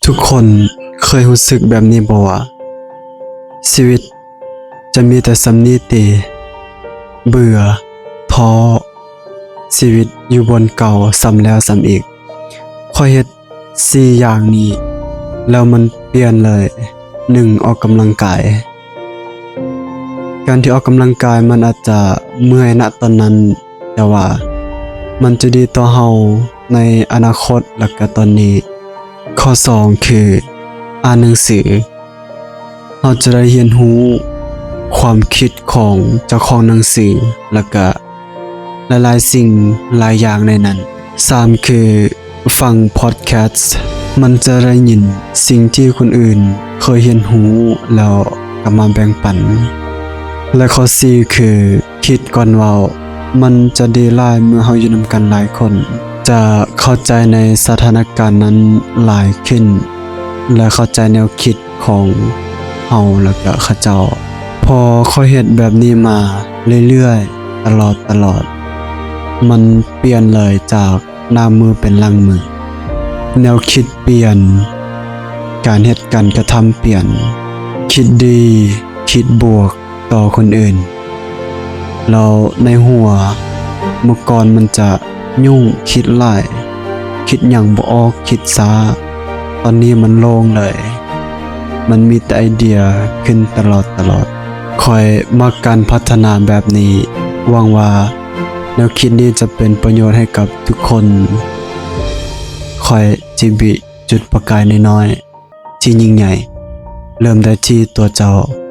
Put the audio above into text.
ທຸກຄົນເຄີຍຮູ້ສຶກແບບນີ້ບໍ່ວ່າ ຊີວິດຈະມີແຕ່ສ່ຳນີ້ຕິ? ເບື່ອ, ທໍ້, ຊີວິດຢູ່ບ່ອນເກົ່າຊ້ຳແລ້ວຊ້ຳອີກ. ຂ້ອຍເຮັດສີ່ຢ່າງນີ້ແລ້ວມັນປ່ຽນເລີຍ. ໜຶ່ງ, ອອກກຳລັງກາຍ. ການທີ່ອອກກຳລັງກາຍມັນອາດຈະເມື່ອຍນະຕອນນັ້ນ, ແຕ່ວ່າມັນຈະດີຕໍ່ເຮົາໃນອະນາຄົດ ແລະກະຕອນນີ້. ຂໍ້ສອງ ຄື ອ່ານໜັງສື. ເຮົາຈະໄດ້ຮຽນຮູ້ຄວາມຄິດຂອງເຈົ້າຂອງໜັງສື ແລະກະ ຫຼາຍໆສິ່ງຫຼາຍຢ່າງໃນນັ້ນ. ສາມ ຄື ຟັງພອດແຄສ, ມັນຈະໄດ້ຍິນສິ່ງທີ່ຄົນອື່ນເຄີຍຮຽນຮູ້ແລ້ວກໍມາແບ່ງປັນ ແລະ ຂໍ້ສີ່ ຄື ຄິດກ່ອນເວົ້າ. ມັນຈະດີຫຼາຍເມື່ອເຮົາຢູ່ນຳກັນຫຼາຍຄົນ, ຈະເຂົ້າໃຈໃນສະຖານະການນັ້ນຫຼາຍຂຶ້ນ ແລະ ເຂົ້າໃຈແນວຄິດ ຂອງເຮົາ ແລະກະເຂົາເຈົ້າ. ພໍຂ້ອຍເຮັດແບບນີ້ມາເລື້ອຍໆ ຕະຫຼອດໆ ມັນປ່ຽນເລີຍຈາກໜ້າມືເປັນຫຼັງມື. ແນວຄິດປ່ຽນ, ການເຮັດການກະທຳປ່ຽນ, ຄິດດີ, ຄິດບວກຕໍ່ຄົນອື່ນ. ແລ້ວໃນຫົວ ເມື່ອກ່ອນມັນຈະຫຍຸ້ງ, ຄິດຫຼາຍ, ຄິດຫຍັງບໍ່ອອກ, ຄິດຊ້າ. ຕອນນີ້ມັນໂລ່ງເລີຍ, ມັນມີແຕ່ໄອເດຍຂຶ້ນຕະຫຼອດ, ຕະຫຼອດ. ຂ້ອຍມັກການພັດທະນາແບບນີ້. ຫວັງວ່າແນວຄິດນີ້ຈະເປັນປະໂຫຍດໃຫ້ກັບທຸກຄົນ. ຂ້ອຍຈິບິ ຈຸດປະກາຍນ້ອຍໆ ທີ່ຍິ່ງໃຫຍ່ ເລີ່ມໄດ້ທີ່ຕົວເຈົ້າ.